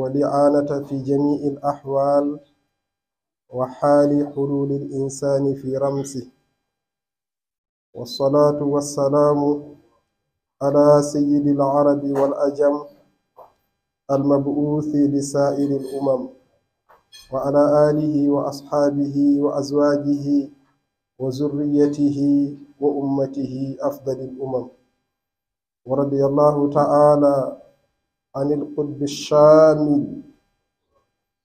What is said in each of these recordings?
والإعانة في جميع الأحوال وحال حلول الإنسان في رمسه. والصلاة والسلام على سيد العرب والأجم المبعوث لسائر الأمم وعلى آله وأصحابه وأزواجه وذريته وأمته أفضل الأمم. ورضي الله تعالى عن القطب الشامل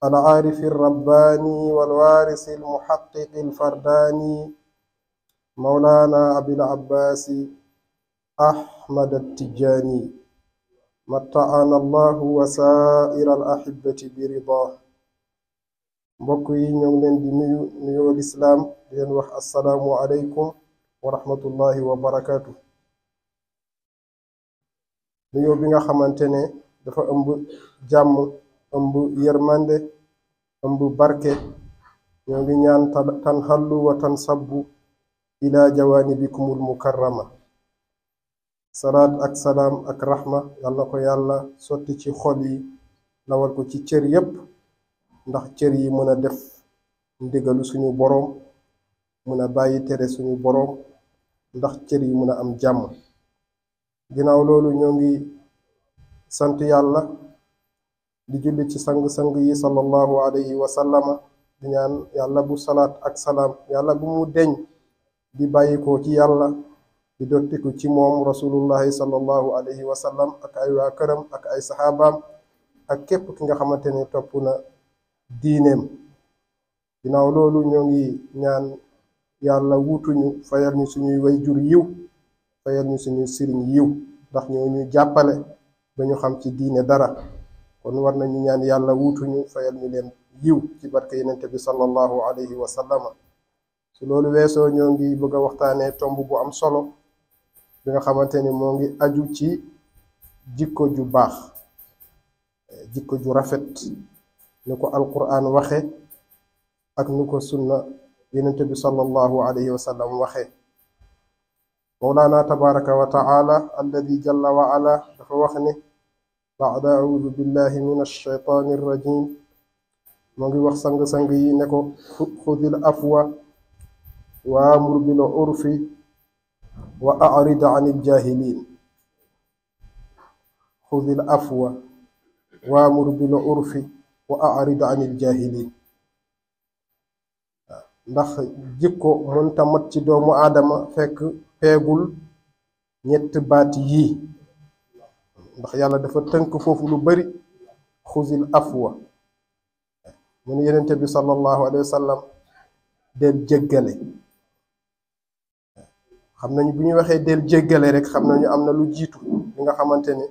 العارف الرباني والوارث المحقق الفرداني مولانا أبي العباس أحمد التجاني متعنا الله وسائر الأحبة برضاه. mbokk yi ñoo ngi leen di nuyoo lislaam di leen wax assalaamu aleykum wa rahmatullahi wa barakaatu. nuyoo bi nga xamante ne dafa ëmb jàmm, ëmb yërmande, ëmb barke. ñoo ngi ñaan tan xallu wa tan sabbu ila jawaanibikumul mukarrama. salaat ak salaam ak rahma yal na ko yàlla sotti ci xol yi, lawal ko ci cër yépp, ndax cër yi mën a def ndigalu suñu boroom, mën a bàyyi tere suñu boroom, ndax cër yi mën a am jàmm. ginnaaw loolu ñoo ngi sant yàlla di julli ci sang-sang yi sallallahu alayhi wa sallama, di ñaan yàlla bu salaat ak salaam yàlla bu mu deñ di bàyyi ko ci yàlla di dottiku ci moom rasulullahi sallallahu alayhi wa sallam ak ay waa këram ak ay saxaabaam ak képp ki nga xamante ne topp na diineem. ginnaaw loolu ñoo ngi ñaan yàlla wuutuñu, fayal ñu suñuy wayjur yiw, fayal ñu suñuy sëriñ yiw, ndax ñoo ñu jàppale ba ñu xam ci diine dara. kon war nañu ñaan yàlla wuutuñu, fayal ñu leen yiw ci barke yenente bi sallallahu alayhi wa sallama. su loolu weesoo ñoo ngi bëgg a waxtaanee tomb bu am solo bi nga xamante ni moo ngi aju ci jikko ju baax, jikko ju rafet, ni ko alquran waxe ak ni ko sunna yenente bi sallallahu alayhi wa sallam waxe. mawlaana tabaraka wa taala alladi jalla wa ala dafa wax ne baada audu billahi min alshaytani irrajim, moo ngi wax sang-sang yi ne ko xudil afwa waamur bil urfi wa arid an iljahilin. xudil afwa waamur bil urfi wa arid an iljahilin. ndax jikko mënta mat ci doomu aadama fekk peegul ñett baat yii, ndax yàlla dafa tënk foofu lu bari. xuzil afwa mun yenente bi sallallahu alayhi wa sallam del jéggale. xam nañu bu ñu waxee del jéggale rek xam nañu am na lu jiitu li nga xamante ne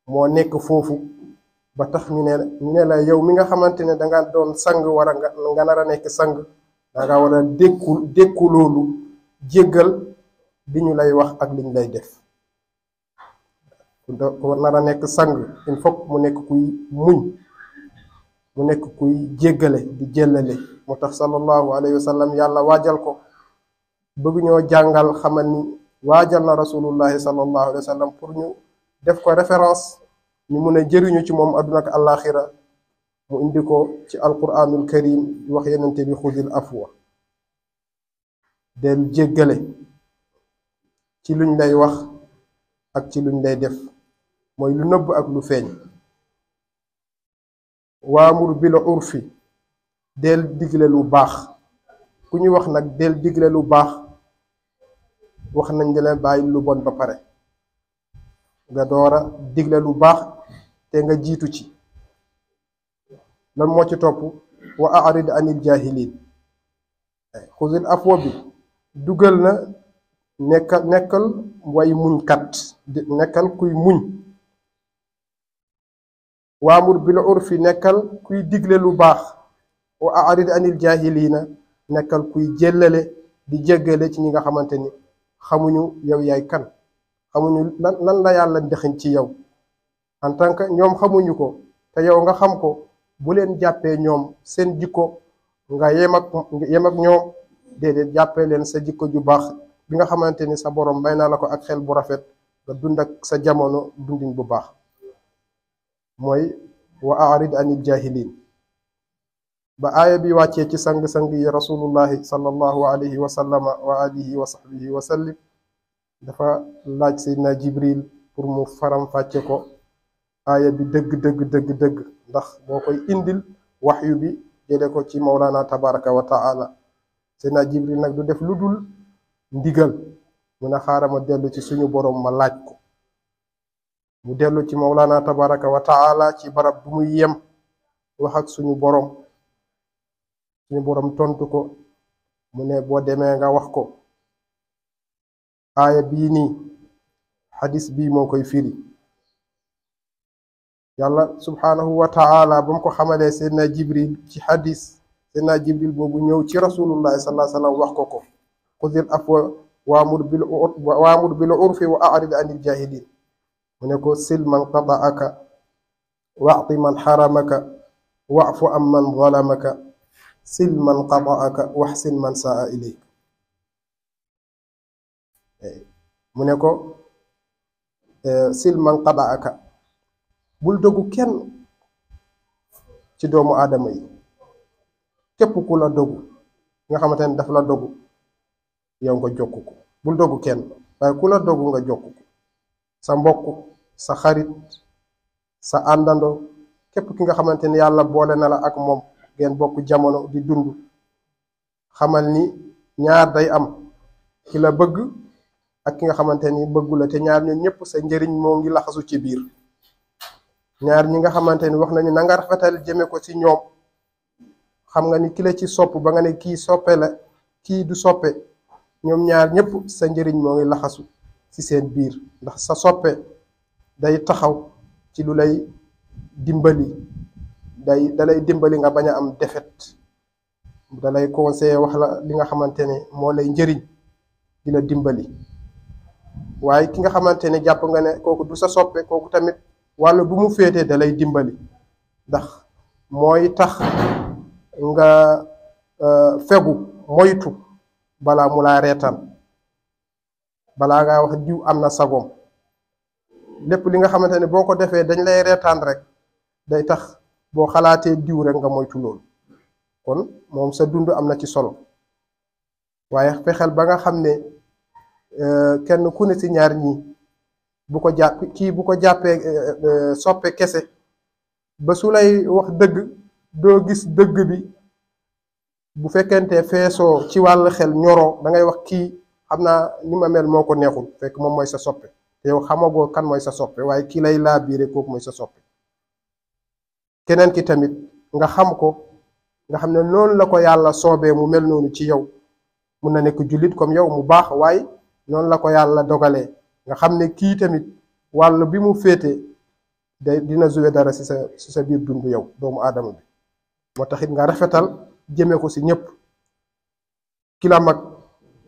moo nekk foofu ba tax ñu ne la yow mi nga xamante ne danga doon sang war a nga nar a nekk sang, danga war a dékku loolu, jéggal li ñu lay wax ak liñ lay def. ku nar a nekk sang il faut mu nekk kuy muñ, mu nekk kuy jéggale di jëllale. moo tax sallallahu alayhi wa sallam yàlla waajal ko, bëgg ñoo jàngal xamal ni waajal na rasulullahi sallallahu alayhi wa sallam pour ñu def ko référence, ñu mun a jëriñu ci moom adduna ak àllaaxira. mu indi ko ci alquranul karim di wax yenente bi xudil afwa, del jéggale ci luñ lay wax ak ci luñ lay def, mooy lu nëbb ak lu feeñ. waamur bil urfi, del digle lu baax. ku ñu wax nag del digle lu baax, wax nañ di leen bàyyi lu bon ba pare nga doora digle lu baax te nga jiitu ci. lan moo ci topp wa arid anil jahilin. xuzil afwa bi dugal na nekkal way muñkat, nekkal kuy muñ. waamur bil urfi nekkal kuy digle lu baax. wa arid anil jahilina nekkal kuy jëllale di jéggale ci ñi nga xamante ni xamuñu yow yaay kan, xamuñu lan la yàlla dexañ ci yow en tant que ñoom xamuñu ko te yow nga xam ko. bu leen jàppee ñoom seen jikko nga yem ak ñoom, déedéet jàppee leen sa jikko ju baax bi nga xamante ni sa borom may naa la ko ak xel bu rafet nga dund ak sa jamono dundin bu baax. mooy wa a'rid anil jahilin ba aaya bi wàccee ci sang-sang yi rasulullahi sallallahu alayhi wa sallama wa alihi wa sahbihi wa sallim dafa laaj Seydina Jibril pour mu faram-fàcce ko aaya bi dëgg ndax boo koy indil waxyu bi jële ko ci Mawlana tabaraka wa ta'ala Seydina Jibril nag du def lu dul ndigal mu ne xaaral ma dellu ci suñu borom ma laaj ko mu dellu ci Mawlana tabaraka wa ta'ala ci barab bu muy yem wax ak suñu borom tontu ko mu ne boo demee nga wax ko aaya bii nii xadis bii moo koy firi yàlla subhanahu wa ta'ala ba mu ko xamalee Seydina Jibril ci xadis Seydina Jibril boobu ñëw ci rasulullahi sallallahu alayhi wa sallam wax ko ko xudil afwa waamur bil urfi wa a'rid anil jahilin mu ne ko sil man qata'aka wa'ti man haramaka wa'fu am man zalamaka sil man qata'aka wahsin man sa'a ilayk mu ne ko sil man qata'aka bul dogu kenn ci doomu aadama yi képp ku la dogu nga xamante ne daf la dogu yow nga jokku ko bul dogu kenn waaye ku la dogu nga jokku ko sa mbokk sa xarit sa àndandoo képp ki nga xamante ne yàlla boole na la ak moom ngeen bokk jamono di dund xamal ni ñaar day am ki la bëgg ak ki nga xamante ni bëggu la te ñaar ñun ñëpp sa njëriñ moo ngi laxasu ci biir ñaar ñi nga xamante ni wax nañu na nga rafetal jëme ko ci ñoom xam nga ni ki la ci sopp ba nga ne kii soppe la kii du soppe ñoom ñaar ñëpp sa njëriñ moo ngi laxasu ci seen biir ndax sa soppe day taxaw ci lu lay dimbali dalay dimbali nga bañ a am defet dalay conseiller wax la li nga xamante ne moo lay njëriñ di la dimbali waaye ki nga xamante ne jàpp nga ne kooku du sa soppe kooku tamit wàllu bu mu féetee dalay dimbali ndax mooy tax nga fegu moytu balaa mu laa reetaan balaa ngaa wax diw am na sagoom lépp li nga xamante ne boo ko defee dañ lay reetaan rek day tax boo xalaatee diw rek nga moytu loolu kon moom sa dund am na ci solo waaye fexeel ba nga xam ne kenn ku ne ci ñaar ñi bu ko jàpp kii bu ko jàppee soppe kese ba su lay wax dëgg doo gis dëgg bi bu fekkente feesoo ci wàll xel ñoroo da ngay wax kii xam naa ni ma mel moo ko neexul fekk moom mooy sa soppe te yow xamagoo kan mooy sa soppe waaye kii lay laa biire kooku mooy sa soppe keneen ki tamit nga xam ko nga xam ne noonu la ko yàlla soobee mu mel noonu ci yow mun na nekk jullit comme yow mu baax waaye noonu la ko yàlla dogalee nga xam ne kii tamit wàll bi mu féete dina jouer dara ci sa biir dund yow doomu aadama bi moo taxit nga rafetal jëmee ko ci ñëpp ki la mag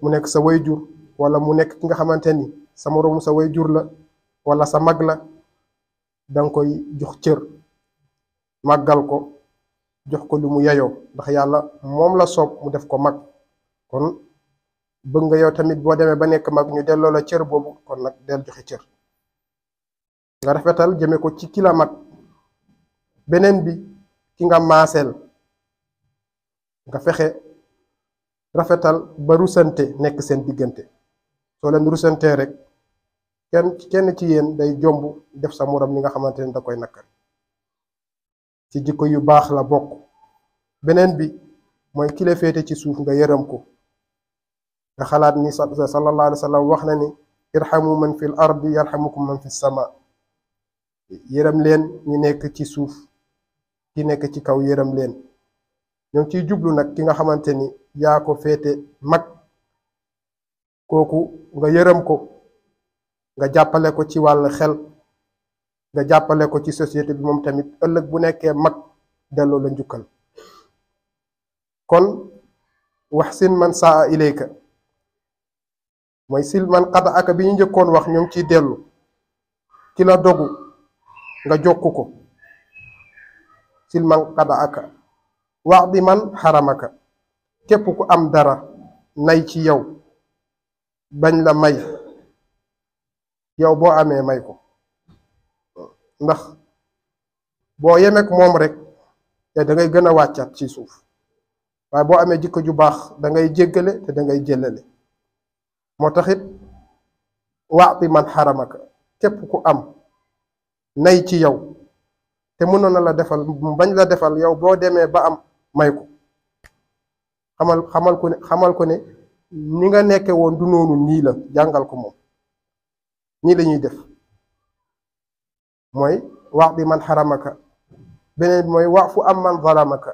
mu nekk sa wayjur wala mu nekk ki nga xamante ni sa moroomu sa wayjur la wala sa mag la danga koy jox cër màggal ko jox ko lu mu yeyoo ndax yàlla moom la soob mu def ko mag kon bëgg nga yow tamit boo demee ba nekk mag ñu delloo la cër boobu kon nag del joxe cër nga rafetal jëme ko ci ki la mag beneen bi ki nga maaseel nga fexe rafetal ba rusante nekk seen diggante soo leen rusantee rek kenn ci yéen day jomb def sa morom li nga xamante ne da koy nakkari ci jikko yu baax la bokk beneen bi mooy ki la féete ci suuf nga yërëm ko nga xalaat ni sallallahu alayhi wa sallam wax na ni irhamu man fil ardi yarhamukum man fis sama yërëm leen ñi nekk ci suuf ki nekk ci kaw yërëm leen ñoo ngi ciy jublu nag ki nga xamante ni yaa ko féete mag kooku nga yërëm ko nga jàppale ko ci wàll xel nga jàppale ko ci société bi moom tamit ëllëg bu nekkee mag delloo la njukkal kon wahsin man saa ilayka mooy sil man xada aka bi ñu njëkkoon wax ñoo ngi ciy dellu ki la dogu nga jokku ko sil man xada aka wax di man xaramaka képp ku am dara nay ci yow bañ la may yow boo amee may ko ndax boo yemek moom rek te da ngay gën a wàccaat ci suuf waaye boo amee jikko ju baax da ngay jéggale te da ngay jëllale moo taxit waati man xaramaka képp ku am nay ci yow te mënoon na la defal bañ la defal yow boo demee ba am may ko xamal ko ne ni nga nekke woon du noonu nii la jàngal ko moom nii la ñuy def mooy wax bi man xaramaka beneen bi mooy wax fu am man zalamaka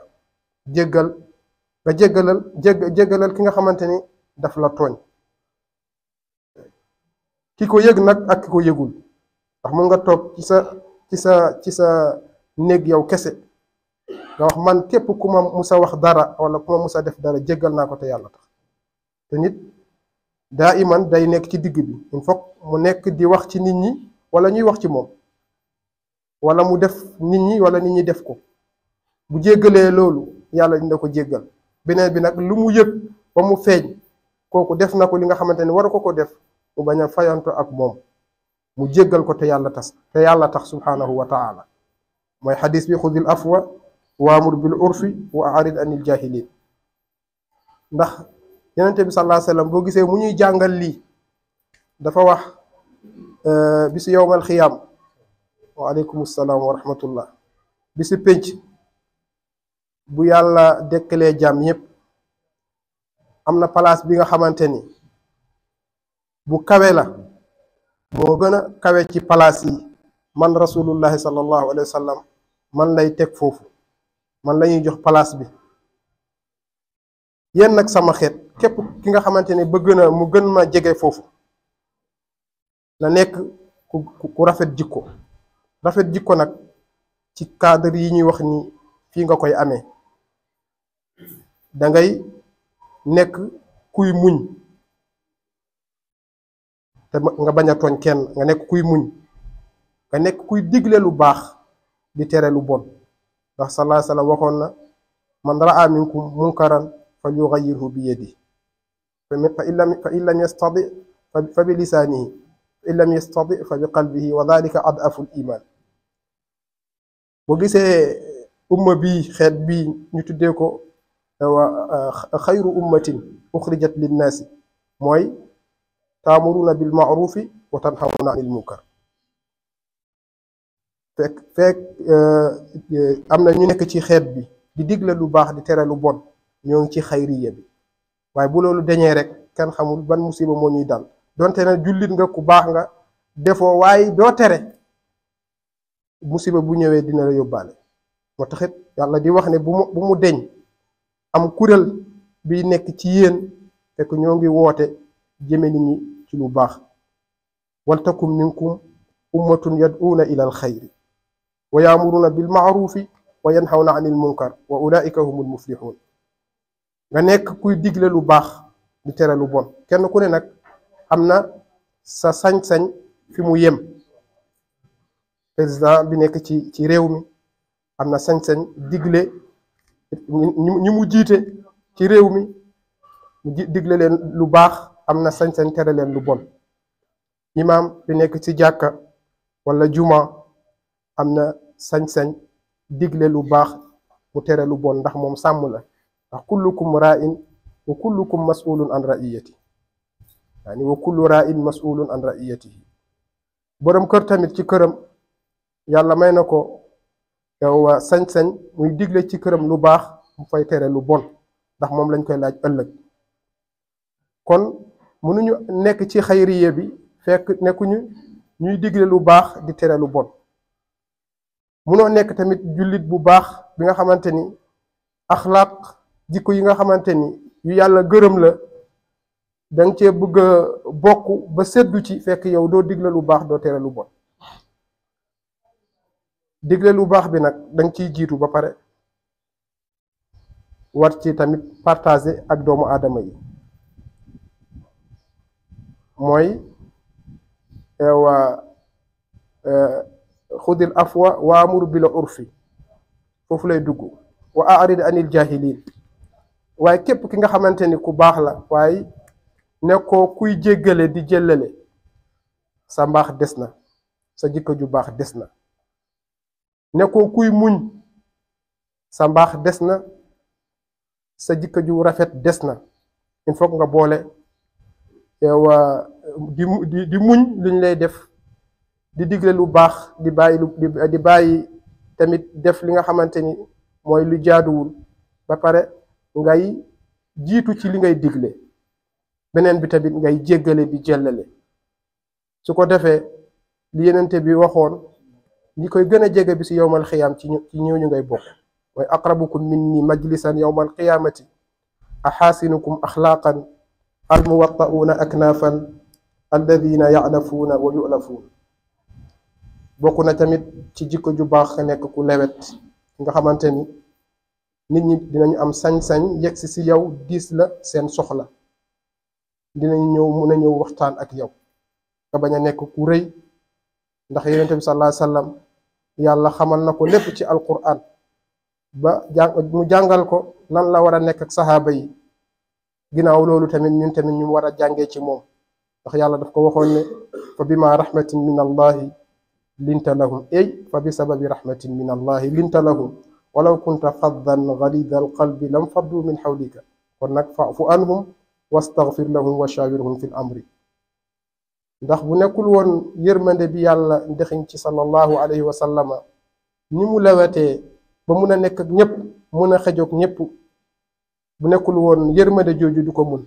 jéggal nga jéggalal ki nga xamante ni daf la tooñ ki ko yëg nag ak ki ko yëgul ndax mën nga toog ci sa néeg yow kese nga wax man képp ku ma musa wax dara wala ku ma musa def dara jéggal naa ko te yàlla tax te nit daa iman day nekk ci digg bi il faut mu nekk di wax ci nit ñi wala ñuy wax ci moom wala mu def nit ñi wala nit ñi def ko bu jéggalee loolu yàlla dina ko jéggal beneen bi nag lu mu yëg ba mu feeñ kooku def na ko li nga xamante ni war ko def mu bañ a fayanto ak moom mu jéggal ko te yàlla tax subhanahu wa taala mooy xadis bi xudil afwa waamur bil urfi wa arid anil jahilin ndax yonente bi sallallahu alayhi wasallam boo gisee mu ñuy jàngal lii dafa wax bisu yowmal xiyaam wa aleykum salaam wa rahmatullah bisu pénc bu yàlla dekkalee jàmm yépp am na place bi nga xamante ni bu kawe la moo gën a kawe ci place yi man rasulullahi sallallahu alayhi wa sallam man lay teg foofu man la ñuy jox place bi yéen nag sama xeet képp ki nga xamante ni bëgg na mu gën ma jege foofu na nekk ku rafet jikko nag ci cadre yi ñuy wax ni fii nga koy amee da ngay nekk kuy muñ te nga bañ a tooñ kenn nga nekk kuy muñ nga nekk kuy digle lu baax di tere lu bon ndax sallallahu alayhi wa sallam waxoon na man raa minkum munkaran falyughayyirhu bi yadihi fa in lam yastati fa bi lisaanihi fa in lam yastati fa bi qalbihi wa dhalika ad'afu al-iman boo gisee umma bii xeet bii ñu tuddee ko xayru ummatin uxrijat linnaasi mooy taamuruna bil ma'rufi wa tanhawna anil munkar fekk am na ñu nekk ci xeet bi di digle lu baax di tere lu bon ñoo ngi ci xayriya bi waaye bu loolu deñee rek kenn xamul ban musiba moo ñuy dal donte na jullit nga ku baax nga defoo waaye doo tere musiba bu ñëwee dina la yóbbaale moo taxit yàlla di wax ne bu mu deñ am kuréel bi nekk ci yéen fekk ñoo ngi woote jëme nit ñi ci lu baax waltakum minkum ummatun yad'uuna ila al xayri wa yaamuruna bil ma'rufi wa yanhawna anil munkar wa ulaika humul muflihun nga nekk kuy digle lu baax di tere lu bon kenn ku ne nag am na sa sañ-sañ fi mu yem président bi nekk ci réew mi am na sañ-sañ digle ñi mu jiite ci réew mi mu digle leen lu baax am na sañ-sañ tere leen lu bon imam bi nekk ci jàkka wala juma am na sañ-sañ digle lu baax mu tere lu bon ndax moom sàmm la ndax kullukum ra'in wa kullukum mas'ulun an ra'iyati yani wa kullu ra'in mas'ulun an ra'iyatihi borom kër tamit ci këram yàlla may na ko yow sañ-sañ muy digle ci këram lu baax mu fay tere lu bon ndax moom lañ koy laaj ëllëg kon mënuñu nekk ci xayriye bi fekk nekkuñu ñuy digle lu baax di tere lu bon munoo nekk tamit jullit bu baax bi nga xamante ni axlaaq jikko yi nga xamante ni yu yàlla gërëm la danga cee bëgg a bokk ba seddu ci fekk yow doo digle lu baax doo tere lu bon digle lu baax bi nag danga ciy jiitu ba pare war ci tamit partager ak doomu aadama yi mooy xudil afwa waamur bil urfi foofu lay dugg wa a'rid anil jahilin waaye képp ki nga xamante ni ku baax la waaye nekkoo kuy jéggale di jëllale sa mbaax des na sa jikko ju baax des na nekkoo kuy muñ, sa mbaax des na, sa jikko ju rafet des na. il faut nga boole yow di muñ luñ lay def, di digle lu baax, di bàyyi tamit def li nga xamante ni mooy lu jaaduwul, ba pare ngay jiitu ci li ngay digle. beneen bi tamit ngay jéggale di jellale. su ko defee li yenente bi waxoon, ñi koy gën a jege bi si yowmal xiyaam ci ñooñu ngay bokk. mooy aqrabukum minni majlisan yowmal qiyaamati axaasinukum axlaaqan almuwatta'uuna aknaafan alladina ya'lafuuna wa yu'lafuun. bokk na tamit ci jikko ju baax nekk ku lewet, nga xamante ni nit ñi dinañu am sañ-sañ yegsi si yow diis la seen soxla, dinañu ñëw mun a ñëw waxtaan ak yow, nga bañ a nekk ku rëy. ndax yonent bi sallallahu alayhi wasallam yàlla xamal na ko lépp ci alquran, ba mu jàngal ko nan la war a nekk ak saxaaba yi. ginnaaw loolu tamit ñun tamit ñu war a jàngee ci moom, ndax yàlla daf ko waxoon ne fa bima rahmatin min allahi linta lahum, fa bi sababi rahmatin min allahi linta lahum walaw kunta faddan galida alqalbi lam faddu min xawlika. kon nag fa'fu anhum wastaghfir lahum wa shawirhum fil amri. ndax bu nekkul woon yërmande bi yàlla ndexin ci sallallahu alayhi wa sallama, ni mu lewetee ba mun a nekk ak ñëpp, mun a xejoog ñëpp, bu nekkul woon yërmande jooju du ko mun.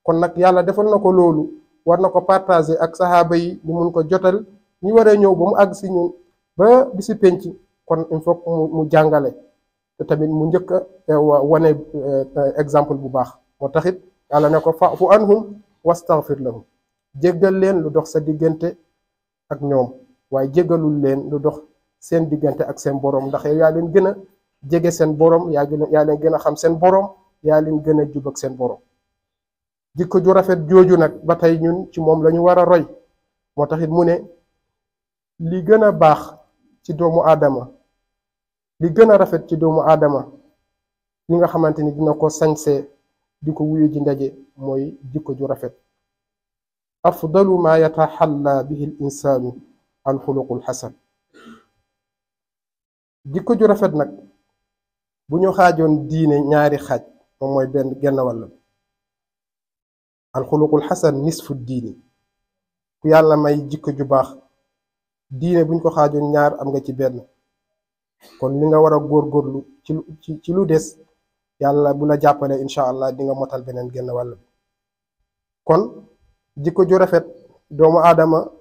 kon nag yàlla defal na ko loolu, war na ko partager ak saxaaba yi, ñu mun ko jotal ñi waree ñëw ba mu àgg si ñun ba bisi penc. kon il faut mu jàngale te tamit mu njëkk a wane exemple bu baax. moo taxit yàlla ne ko fa'fu anhum wastaghfir lahum, jéggal leen lu dox sa diggante ak ñoom, waaye jéggalul leen lu dox seen diggante ak seen borom. ndax yaa leen gën a jege seen borom, yaa leen gën a xam seen borom, yaa leen gën a jub ak seen borom. jikko ju rafet jooju nag ba tey ñun ci moom la ñu war a roy. moo taxit mu ne li gën a baax ci doomu aadama, li gën a rafet ci doomu aadama, li nga xamante ni dina ko sañsee di ko wuyu ji ndaje, mooy jikko ju rafet. afdalu ma yataxalla bihi l insaanu alxuluqul xasan. jikko ju rafet nag bu ñu xaajoon diine ñaari xaaj, moom mooy genn wàll. alxuluqul xasan nisfu diini. ku yàlla may jikko ju baax, diine buñ ko xaajoon ñaar am nga ci benn. kon li nga war a góorgóorlu ci lu des, yàlla bu la jàppale incha allah di nga motal beneen genn wàll. kon jikko ju rafet doomu aadama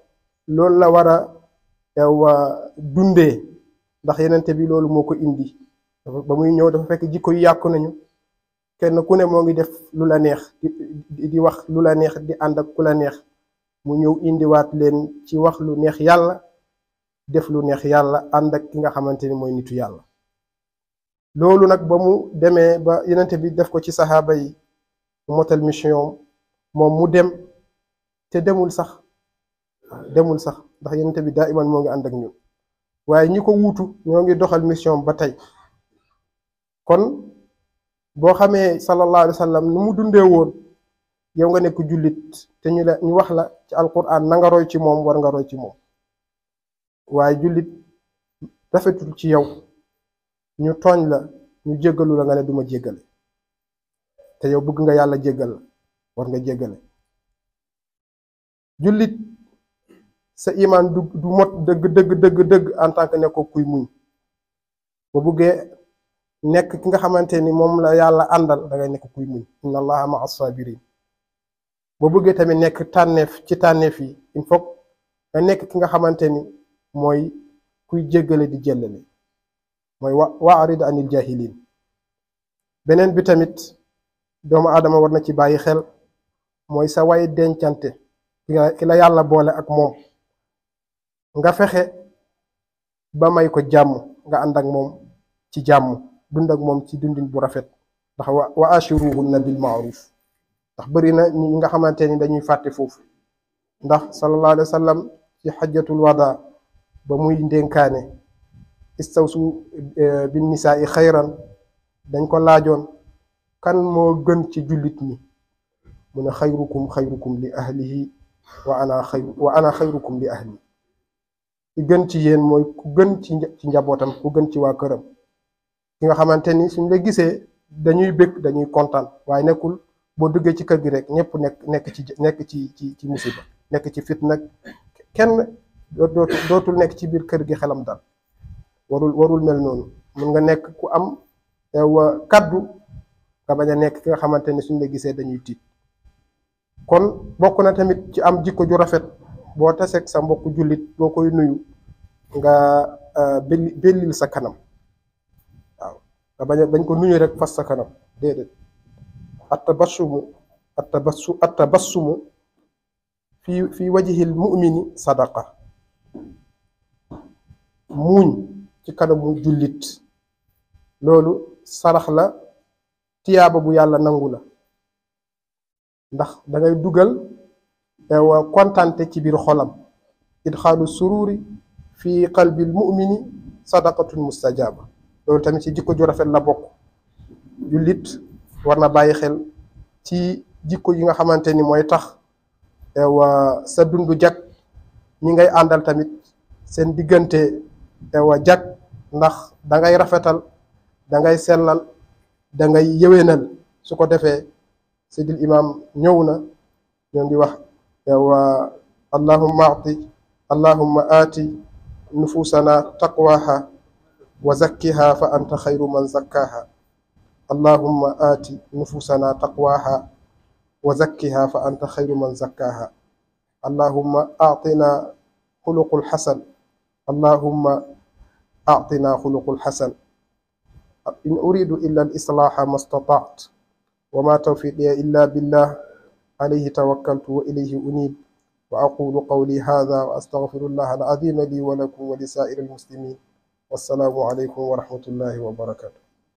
loolu la war a dundee, ndax yenente bi loolu moo ko indi. ba muy ñëw dafa fekk jikko yu yàqu nañu, kenn ku ne moo ngi def lu la neex, di wax lu la neex, di ànd ak ku la neex. mu ñëw indiwaat leen ci wax lu neex yàlla, def lu neex yàlla, ànd ak ki nga xamante ni mooy nitu yàlla. loolu nag ba mu demee ba yenente bi def ko ci saxaaba yi, mu motal mission moom mu dem te demul sax ndax yenente bi daa iman moo ngi ànd ak ñun, waaye ñi ko wuutu ñoo ngi doxal mission ba tey. kon boo xamee sallallahu alayhi wa sallam nu mu dundee woon, yow nga nekk jullit te ñu wax la ci alquran na nga roy ci moom, war nga roy ci moom. waaye jullit rafetul ci yow ñu tooñ la, ñu jéggalu la nga ne duma jéggale, te yow bëgg nga yàlla jéggal la, war nga jéggale. jullit sa iman du mot dëgg en tant que ne ko kuy muñ. ba buggee nekk ki nga xamante ni moom la yàlla àndal, da ngay nekk kuy muñ. inna allaha ma as-sabirin. ba buggee tamit nekk tànneef ci tànneef yi, il faut nga nekk ki nga xamante ni mooy kuy jéggale di jëllale, mooy wa'rid anil jahilin. beneen bi tamit doomu aadama war na ci bàyyi xel, mooy sa way dencante ki la yàlla boole ak moom, nga fexe ba may ko jàmm, nga ànd ak moom ci jàmm, dund ak moom ci dundin bu rafet. ndax wa ashiruhunna bil ma'ruf. ndax bëri na ñi nga xamante ni dañuy fàtte foofu. ndax sallallahu alayhi wa sallam ci xajjatul wada ba muy ndénkaane istawsu bin nisaa xayran, dañ ko laajoon kan moo gën ci jullit ñi, mu ne xayrukum li ahlihi wa ana xayrukum li ahli. ki gën ci yéen mooy ku gën ci njabootam ku gën ci waa këram ki nga xamante ni suñ la gisee dañuy bëgg dañuy kontaan waaye nekkul boo duggee ci kër gi rek ñëpp nekk ci musiba nekk ci fitna kenn dootul nekk ci biir kër gi xelam dal warul mel noonu mun nga nekk ku am kaddu nga bañ a nekk ki nga xamante ni suñ la gisee dañuy tiit kon bokk na tamit ci am jikko ju rafet boo taseeg sa mbokku jullit boo koy nuyu nga bellil sa kanam waaw nga bañ ko nuyu rek fas sa kanam déedéet attabassumu fi wajhil mu'mini sadaqa muuñ ci kanamu jullit loolu sarax la tiyaaba bu yàlla nangu la ndax dangay dugal kontante ci biir xolam idxaalu sururi fi qalbil mu'mini sadaqatun mustajaba loolu tamit ci jikko ju rafet la bokk jullit war na bàyyi xel ci jikko yi nga xamante ni mooy tax sa dundu jag ñi ngay àndal tamit seen diggante jag ndax dangay rafetal dangay sellal dangay yëwénal su ko defee Seydil Imam ñëw na ñoo ngi wax allahumma aati nufusana taqwaha wa zakkiha fa anta xayru man zakkaha allahumma aati nufusana taqwaha wa zakkiha fa anta xayru man zakkaha allahumma aatina xuluqul xasan allahumma aatina xuluqul xasan in uridu illa al islaaha ma stataat wa ma tawfiqiya illa billah alayhi tawakkaltu wa ilayhi unib wa aqulu qawli hadha wa astaghfirullah al azima li wa lakum wa li saa'iri al muslimin wassalaamu alaykum wa rahmatullahi wa barakatuh